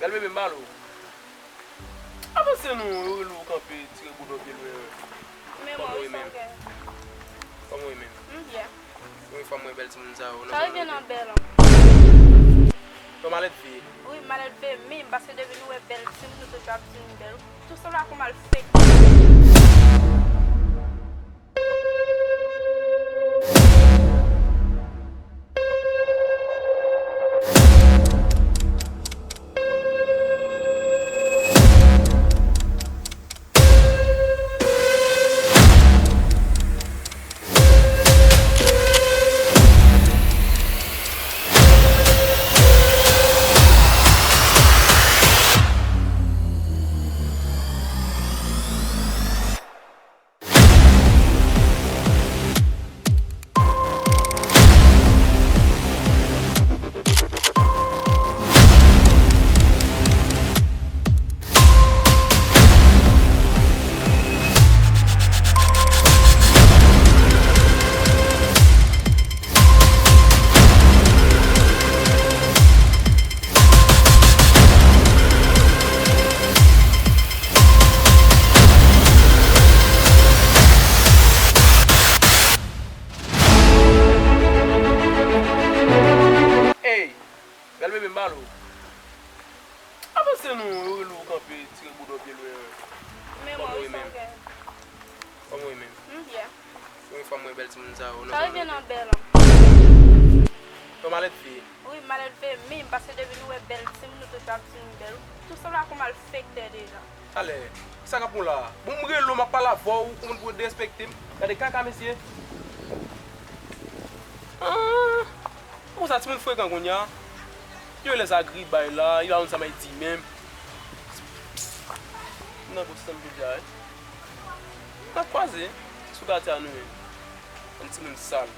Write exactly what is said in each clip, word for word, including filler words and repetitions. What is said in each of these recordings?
Al bebe, m ba l ou. Avanse non, yo rele w kanpe, tire boudon byen lwen. Men kòman w ye menm? Kòman w ye menm? M byen. Premye fwa m wè bèl timoun sa yo nan zòn nan. Sa rive nan bèl an. Yon malèt veye. Wi, malèt veye, men paske depi nou wè bèl timoun, nou toujou ap di nou bèl. Tou sanble ak yon malfektè. Ey! Bèl bebe, m ba l ou. Avanse non, yo rele w kanpe, tire boudon byen lwen. Men kòman w ye menm? Kòman w ye menm? M byen. Premye fwa m wè bèl timoun sa yo nan zòn nan. Sa rive nan bèl an. Yon malèt veye. Wi, malèt veye, men paske depi nou wè bèl timoun, nou toujou ap di nou bèl. Tou sanble ak yon malfektè deja. Talè, kisa k ap bon la? Bon, m rele w, m ap pale avè w, ou konn pou w derespekte m. Gade kaka, mesye. Ah, konsa timoun frekan kounye a. Yo lè sa gribay la, yo pa konn sa m ap di menm. M nan gwo sistèm jodi a, wi. N ap kwaze sou katye a nou ye. Bann timoun sal.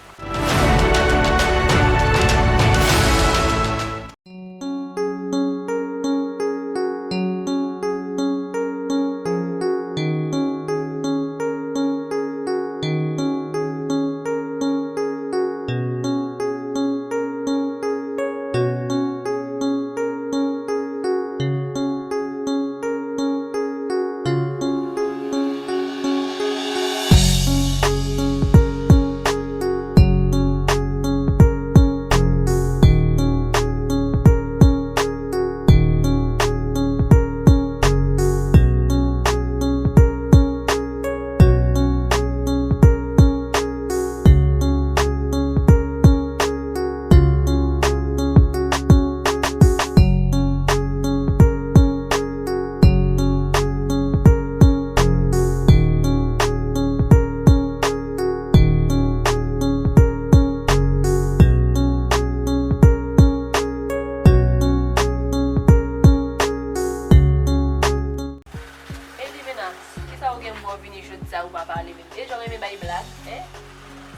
Ey, Livena, kisa ou gen bò vini jodi sa ou pa pale menm? E jan w renmen bay blag, en?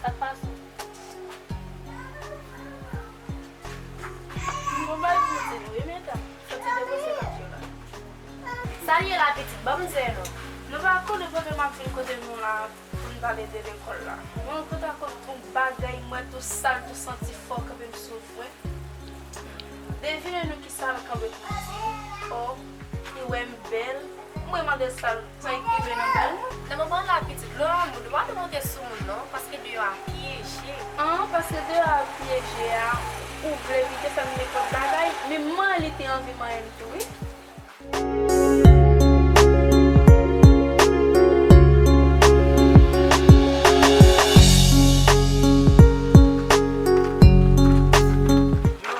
Sa k pase w? M gon bagay pou m di nou, wi, medam. Soti depoze lòt yo la. Sa l ye la, pitit? Ban m zen non. Nou pa konnen kote m ap vin kote nou la pou n pale de lekòl la. Mwen, kote a kote gon bagay m wè tou sal, tou santi fò, kanpe m sou fren. Devine non kisa l kanpe pou di. O, li wè m bèl. Mwen mande sa l, sa l rive nan bèl mwen. Nan moman la, pitit, lè w an moun, ou pa dwe monte sou moun non, paske deyò a pyeje. An, paske deyò a pyeje a, ou vle pike sa m nenpòt bagay, men man li te anvi manyen m tou, wi. Yo,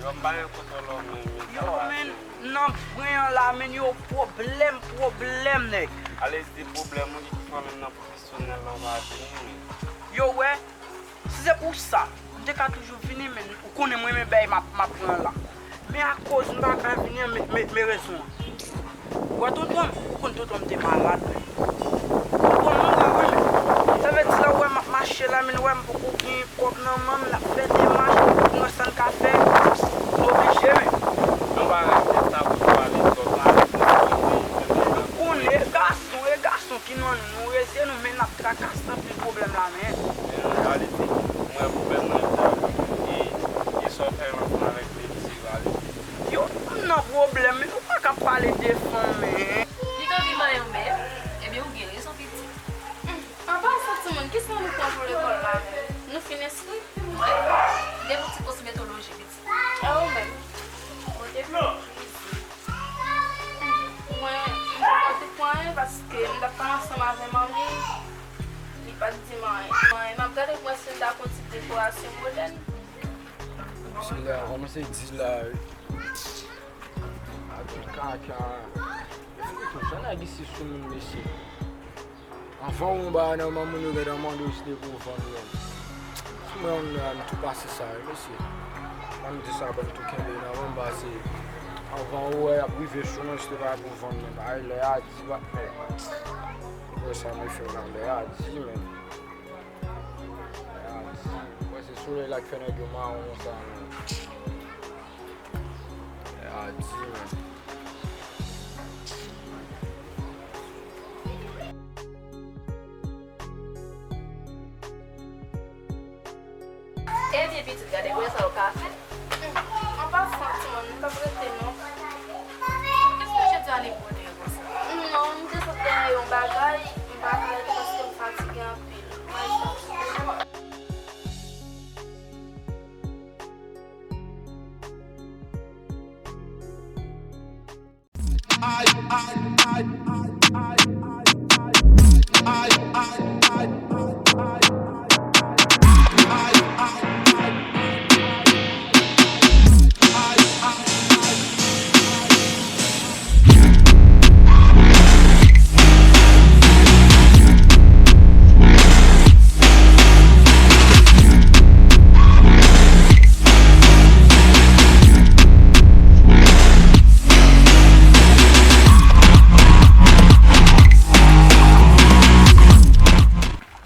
yo, m pa gen kote w lòm, men, men sa va. Yo, men, nan bren an la, men, yo, pwoblèm, pwoblèm, nèg. Ale di pwoblèm ou ki fè menm nan pwoblèm. Yo, wè, si se pou sa, m te ka toujou vini, men ou konnen mwen renmen bèy m ap, m ap pran la. Men akoz m pa ka vini an, men, men, men rezon an. Ou wè tonton m, ou konn tonton m te malad, men. Tonton m mouri, wi, men. Sa vle di, lè w wè m ap mache la, men ou wè m poko gen kòb nan men m, n ap fè demach, nou wè sa n ka fè, nou oblije, men. Nou pa rete sa pou pale, sòt la, nou konnen, e gason, e gason ki nan nou, rete nou, men n ap trakase anpil pwoblèm la, men. Men an reyalite, mwen pwoblèm nan e, e sa w fè ansanm avèk Lady, se reyalite. Yo, m nan Dekorasyon modèn. Mesye la kòmanse di la wi. Ak tout kaka. Jan nèg isi sou moun mesye. Anvan w wè yon bagay nan men moun yo gentan mande w si li pou w vann menm. Si mwen yon nèg m tou pase sa wi mesye. Ban m di sa ban m tou kenbe nan men m pase. Anvan w wè y ap rive sou mwen si li pa pou w vann menm. Ay lè a di pa fè. Wè sa mwen fè la lè a di menm. Lè a di. Wè se solèy la k fè nèg yo mawon konsa menm. Lè a di menm. Ebyen pitit, gade bwè sa w ka fè. An pasan timoun, nou p ap rete non. Èske jodi a li bwode konsa? Non, m te sot dèyè yon bagay, m pa ka rete paske m fatige anpil. Mwen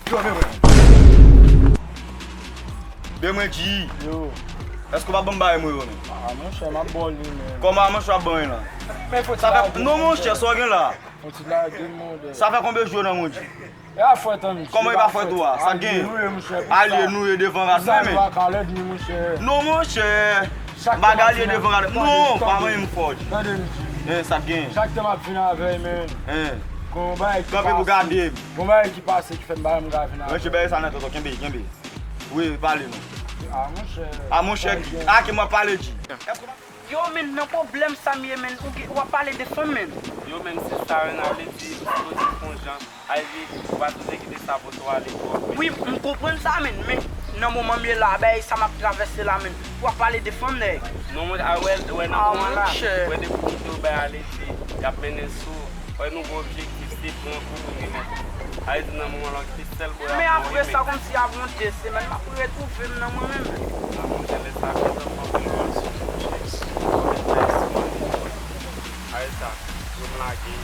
Yo, men mwen. Ben mwen di. Yo. Èske w pa ban m bagay mwen yo, men? Ah, monchè, m ap ba w li, men. Kòman monchè w ap ban mwen la? Men fò ti lage, non, monchè, sa w gen la? Fò ti lage, monchè. Sa fè konbyen jou nan mwen di? E a fwèt an, monchè. Kòman e pa fwèt ou a? Sa gen? Alye nou ye, monchè. Alye nou ye devan rad mwen, men. Non, monchè. M pa ka alye devan rad. Non, pa manyen m fò. Tande, monchè. Eh, sa gen? Chak tan m ap vin avè l, men. Eh. Gon bagay ki pase. Kanpe pou gade m. Gon bagay ki pase ki fè m pa janm ka vin avè l. Monchè, bagay sa nan tèt ou, kenbe, kenbe. Wi, pale non. Ah, monchè. Ah, monchè, ki? Ah, ki mwen pale di. Yo, men, nan pwoblèm sa m ye, men, ou gen, w ap pale de fanm, men. Yo, men, se sa, men, ale di, ou sipoze fè yon jan, Ivy, ou pa sipoze kite sa pote w ale twò. Wi, m konprann sa, men, men, nan moman m ye la, bay sa m ap travèse la, men, w ap pale de fanm, nèg. Non, mwen, a, wè, wè, nan moman la, wè, depi w kite w bay ale di, y ap mennen sou, wè, nou gen objektif. Se pran kou pou li nèt. Sa vle di nan moman la, se sèl bò y ap. Men apre sa, kòmsi apre yon de semèn, m ap retwouve m nan mwen menm. A, monchè, lè sa fè tan m ap vin wè sou monchè. Mwen bay sou mwen. Sa vle sa, yo m lage yo.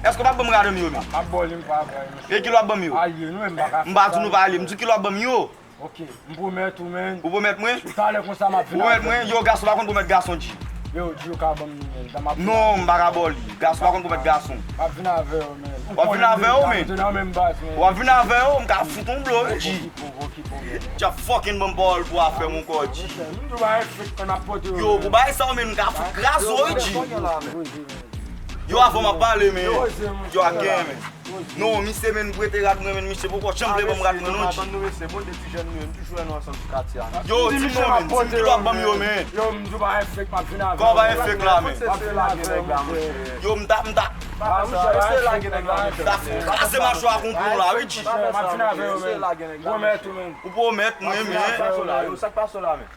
Èske w p ap ban m gade m yo, men? M ap ba w li, m pa bay, monchè. E kilè w ap ban m yo? Alye nou, men m pa ka fè sa. M pa di nou pa alye, m di kilè w ap ban m yo. Ok, m pwomèt ou, men. Ou pwomèt mwen? Talè konsa m ap vin avè w. Ou pwomèt mwen? Yo, gason pa konn pwomèt gason, G. Yo, G, yo ka ban m li, men. Non, m pa ka ba w li. Gason pa konn pwomèt gason. M ap vin avè w, men. W ap vin avè w, men? Ou konnen m deja, nou te nan menm baz, men. W ap vin avè w, m ka fout yon blo, wi, G. Okipe w, okipe w, men. J ap fucking ban m pawòl pou afè m ankò, G. Monchè, m di w bagay fake, men m ap pote yo, men. Yo, pou bagay sa yo, men, m ka fout kraze w, wi, G. Yo, avan m ap pale, men. Yo, a gen, men. Non, misye, men, prete rad mwen, men, misye poko janm vle ban m rad mwen, non, G. Yo, di m non, men, di m kilè w ap ban m yo, men. Yo, m di w pa enfek, m ap vin avè w. Kòman w pa enfek la, men? M ap vin avè w, monchè. Yo, m ta, m ta. M ta kraze machwa konplo la, wi, G. M ap vin avè w, men. Pwomèt ou, men. Ou pwomèt mwen, men. Sa k pase la, men?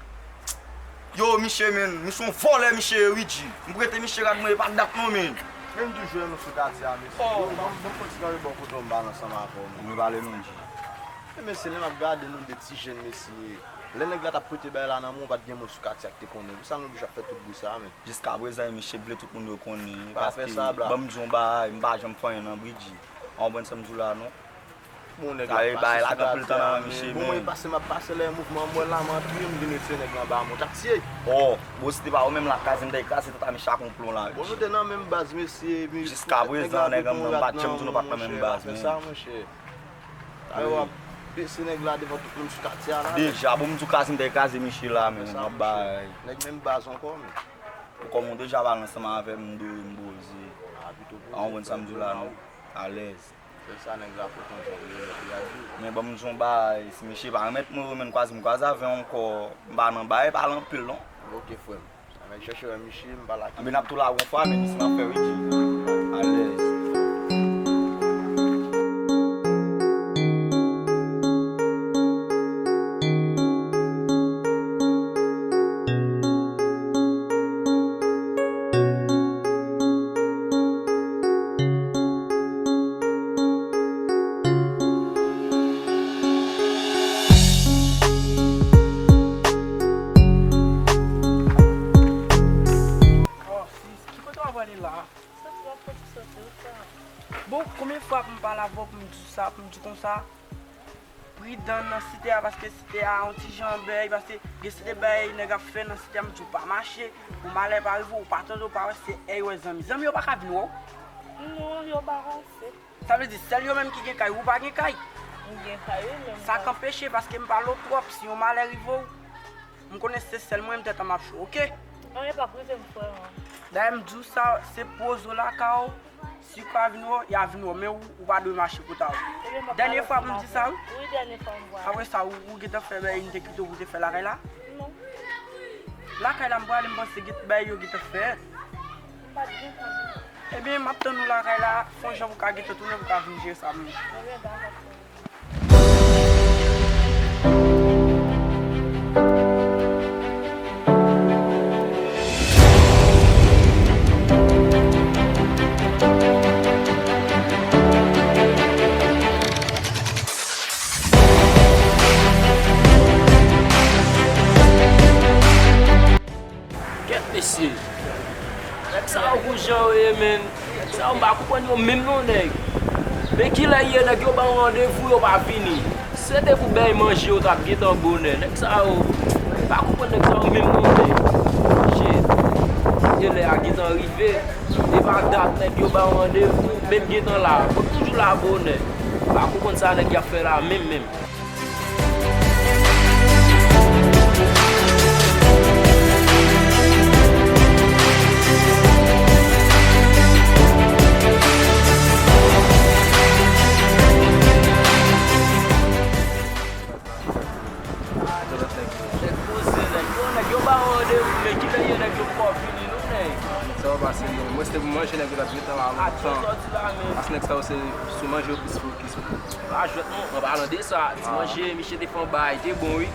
Yo, misye, men, misye yon vòlè, misye ye, wi, G. M prete misye rad mwen, e pa dat non, men. Men m toujou wè nou sou katye a, mesye. Yo, ban m, ban m fon ti kanpe bò kote w, m pale ansanm avè w, men. Mwen pale non, G. Men mesye, lè m ap gade nou de ti jèn, mesye, lè nèg la t ap prete bagay la nan men w, pa t gen moun sou katye a ki te konnen. Poukisa nou toujou ap fè tout bri sa a, men? Jiskaprezan, misye vle tout moun yo konnen, paske, ban m di w yon bagay, m pa janm fè anyen nan bri, G. Ou konprann sa m di w la, non? Bon, nèg la pase sou katye a, men bon, mwen pase, m ap pase lè mouvman m wè la, m antre, m vin retire nèg la anba, m t ap tiye. Oh, bon, si te pa ou menm la, kaz m t al kraze, tèt a misye ak yon plon la, wi. Bon, nou te nan menm baz, mesye, epi jiskaprezan, nèg la, m pa t janm di nou pa t nan menm baz, men. Sa, monchè. Talè w ap bese nèg la devan tout moun sou katye a la, men. Deja, bon, m di w kaz m t al kraze misye la, men, m ap bay. Nèg menm baz ankò, men. Ou kòm ou deja pale ansanm avè m, m dwe m poze. A, pito poze. A, ou konprann sa m di w la, non? Alèz. Fè sa nèg la fè kontan li, li a di. Men ban m di w yon bagay, si misye pa remèt mwen yo, men kwaze m kwaze avè w ankò, m pa nan bagay pale anpil non. Ok, frè m. Sa nèg chèche wè misye, m pa lage. Anben n ap tou lage yon fwa, men si n ap fè wi, G. Alèz. Sa pou m di konsa, pridan nan site a, paske site a yon ti jan bèy, paske gen site bèy nèg ap fè nan site a, m di w pa mache, pou malè pa rive w, ou pa tande, ou pa wè, se èy wè zanmi. Zanmi yo pa ka vin wè w. Non, yo pa ranse. Sa vle di, sèl yo menm ki gen kay, ou pa gen kay. M gen kay, wi, men m Sa pa k anpeche, paske m pale w twòp, si yon malè rive w, m konnen se sèl mwen, m tèt an m ap cho, oke? Anyen p ap rive m, frè m. Dayè, m di w sa, se poze w lakay w, si yo ka vin wè w, y a vin wè w, men ou, ou pa dwe mache kout a w. Dènye fwa pou m di sa, wi. Wi, dènye fwa m vwa. Apre sa, ou, ou gentan fè bèy m te kite w pou w te fè lakay la? Non. Lakay la, m prale, m panse gen bèy yo gentan fèt. M pa t gentan. Ebyen, m ap tann ou lakay la, fè yon jan pou w ka gentan tounen, pou w ka vin jere sa pou mwen. Ebyen, dakò. Kèt mesye. Nèg sa yo, pou jan yo ye, menn. Nèg sa yo, m pa konprann yo menm non, nèg. Men kilè ye, nèg yo ban w randevou, yo pa vini. Se te pou bèy manje, yo t ap gentan bonè. Nèg sa yo, m pa konprann nèg sa yo menm non, nèg. Shit. E lè a gentan rive. E pa dat nèg yo ba w randevou, men m gentan la. Mwen toujou la bonè. Pa konprann sa nèg y ap fè la menm, menm. Nèg poze, nèg yo, nèg yo ba w randevou, men kilè ye nèg yo poko vini non, nèg. Nèg sa yo pase non. Mwen se te pou manje nèg yo t ap gentan la lontan. Paske nèg sa yo se sou manje yo plis fokis. Pa jwèt non, an palan de sa, ti manje, misye te fè yon bagay, te bon wi.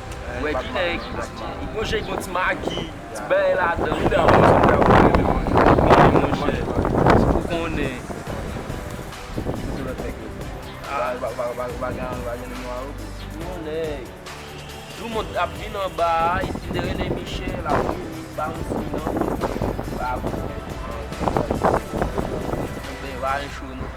Wè ki nèg, li gon jan, li gon ti magi, ti bagay ladan, li bèl. Wi, monchè. Ou konnen. Ou konnen. Jou mond ap vin anba a, epi m te rele Michel, ap vini, pa yon siy non. Pa bon. Enben, pa yon cho non.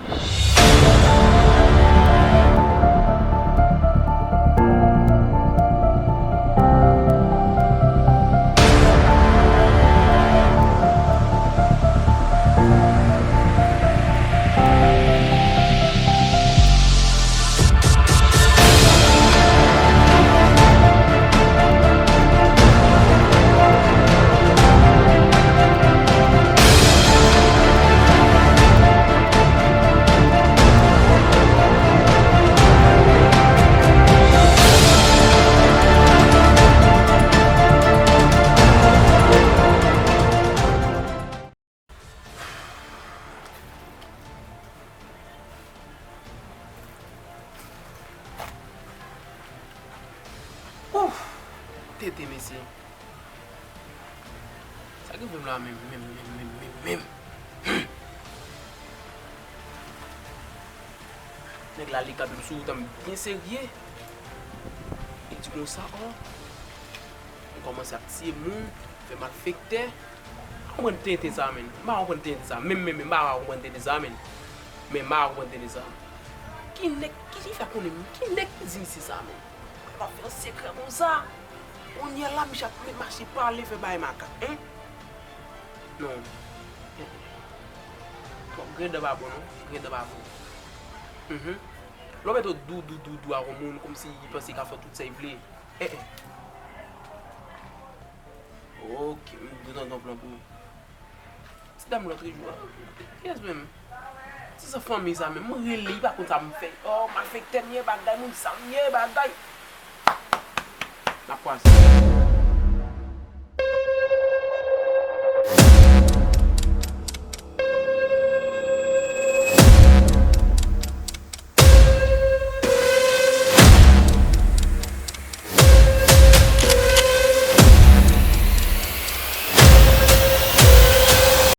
Ouf! Tete, mesye. Sa gen menm la menm, menm, menm, menm, menm, menm. Hmm. Nèg la li kanpe m sou wout an byen serye. Li di konsa, ò, m kòmanse ap tiye moun, fè malfektè. M pa konprann tenten sa, menn. M pa konprann tenten sa. Menm, menm, menm, m pa konprann tenten sa, menn. Men m pa konprann tenten sa. Ki nèg, ki, ki fè konnen, ki nèg ki di misye sa, menn? L ap fè yon sekrè konsa. Kounye a la, misye ap met mache pale, fè bagay makak, en? Non. Bon, grenn dan pa bon, non. Grenn dan pa bon. Mhm. Lè w mete w dou, dou, dou, dou ak yon moun, kòmsi li panse li ka fè w tout sa li vle. Eh, eh. Ok, m gen yon plan pou ou. Ti dam lòt jou a. Kiyès menm? Ti sa fanmi sa menm. Mwen rele, li pa konn sa m fè. Oh, malfektè m ye, bagay, moun sa m ye, bagay. N ap kwaze.